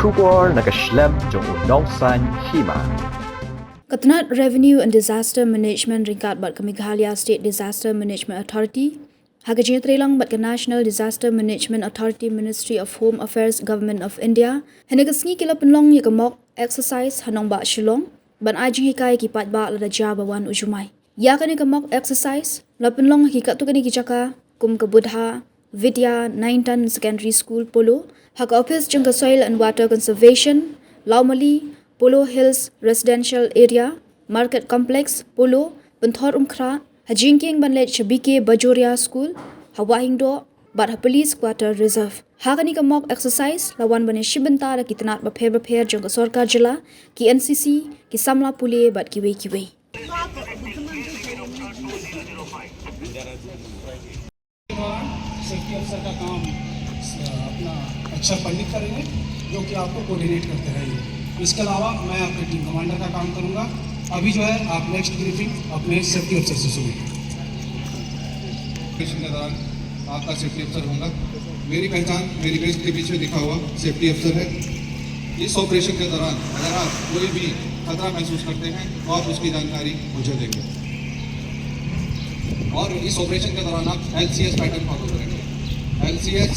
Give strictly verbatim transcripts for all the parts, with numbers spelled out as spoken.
Khubor na ka shlem jong u nongsan hima. Ka tnat Revenue and Disaster Management ryngkat bad ka Meghalaya State Disaster Management Authority ha ka jingïatreilang bad ka National Disaster Management Authority, Ministry of Home Affairs, Government of India, hynne ka sngi ki la pynlong ïa ka mock exercise ha nongbah Shillong ban ai jinghikai ïa ki paidbah lada jia ba wan u jumai. Ïa kane ka mock exercise la pynlong ha ki katto katne ki jaka kum ka Buddha Vidya Nine Ton Secondary School Polo, ha ka ophis jong ka Soil and Water Conservation, Lawmali, Polo Hills Residential Area, Market Complex, Polo, Pynthorumkhrah, ha jingkieng ban leit sha B K Bajoria School, ha Wahingdoh, bad ha Police Quarter Reserve. Ha kane ka mock exercise la wan ban ïashim bynta da ki tnat bapher bapher jong ka sorkar jylla, ki N C C, ki samla pule bad kiwei kiwei. Safety अफसर का काम, अ, अपना अच्छा पंडित करेंगे, जो कि आपको कोऑर्डिनेट करते रहेंगे। इसके अलावा मैं आपके टीम कमांडर का काम करूंगा। अभी जो है, आप नेक्स्ट ब्रीफिंग अपने सेफ्टी अफसर से सुनिए। ऑपरेशन के दौरान आपका सेफ्टी अफसर होगा। मेरी पहचान मेरी वेस्ट के पीछे लिखा हुआ सेफ्टी अफसर है। इस ऑपरेशन के दौरान अगर आप कोई भी खतरा महसूस करते हैं, तो आप उसकी जानकारी मुझे देंगे। और इस ऑपरेशन के दौरान आप L C S pattern follow करेंगे। L C S,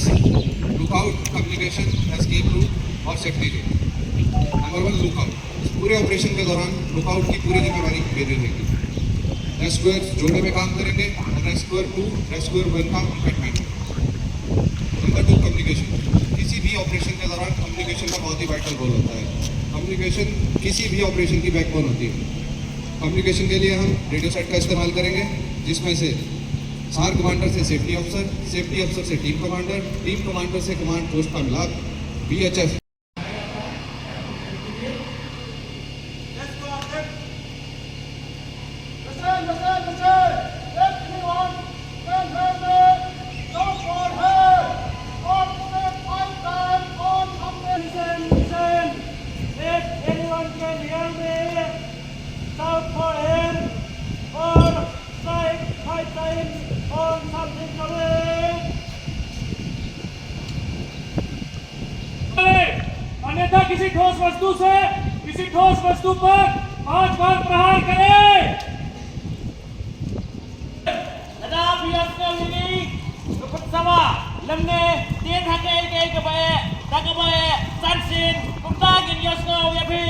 lookout, communication, escape route और safety route. Number one, lookout. इस पूरे ऑपरेशन के दौरान लुकआउट की पूरी जिम्मेदारी मेरी रहेगी। रेस्क्यूअर जोड़े में काम करेंगे और रेस्क्यूअर टू, रेस्क्यूअर वन का हेडमैन। Number two, communication. किसी भी ऑपरेशन के दौरान कम्युनिकेशन का बहुत ही वाइटल रोल होता है। कम्युनिकेशन किसी भी ऑपरेशन की बैकबोन होती है। कम्युनिकेशन के लिए हम रेडियो सेट का इस्तेमाल करेंगे, जिसमें से सार कमांडर से सेफ्टी अफसर, सेफ्टी अफसर से टीम कमांडर, टीम कमांडर से कमांड पोस्ट का मिलाप, B H F। Listen, listen, listen. If you want, then help me. Shout for help. Or say five times on something. Listen, listen. If anyone can hear me, shout for him. Or strike five times on something. अन्यथा किसी ठोस वस्तु से, किसी ठोस वस्तु पर पांच बार प्रहार करें। Lada phi ïohsngew ïa kane ka pynsawa lymne tieng ha kaei kaei kaba eh, da kaba eh, san sien, kumta ngin ïohsngew ïa phi.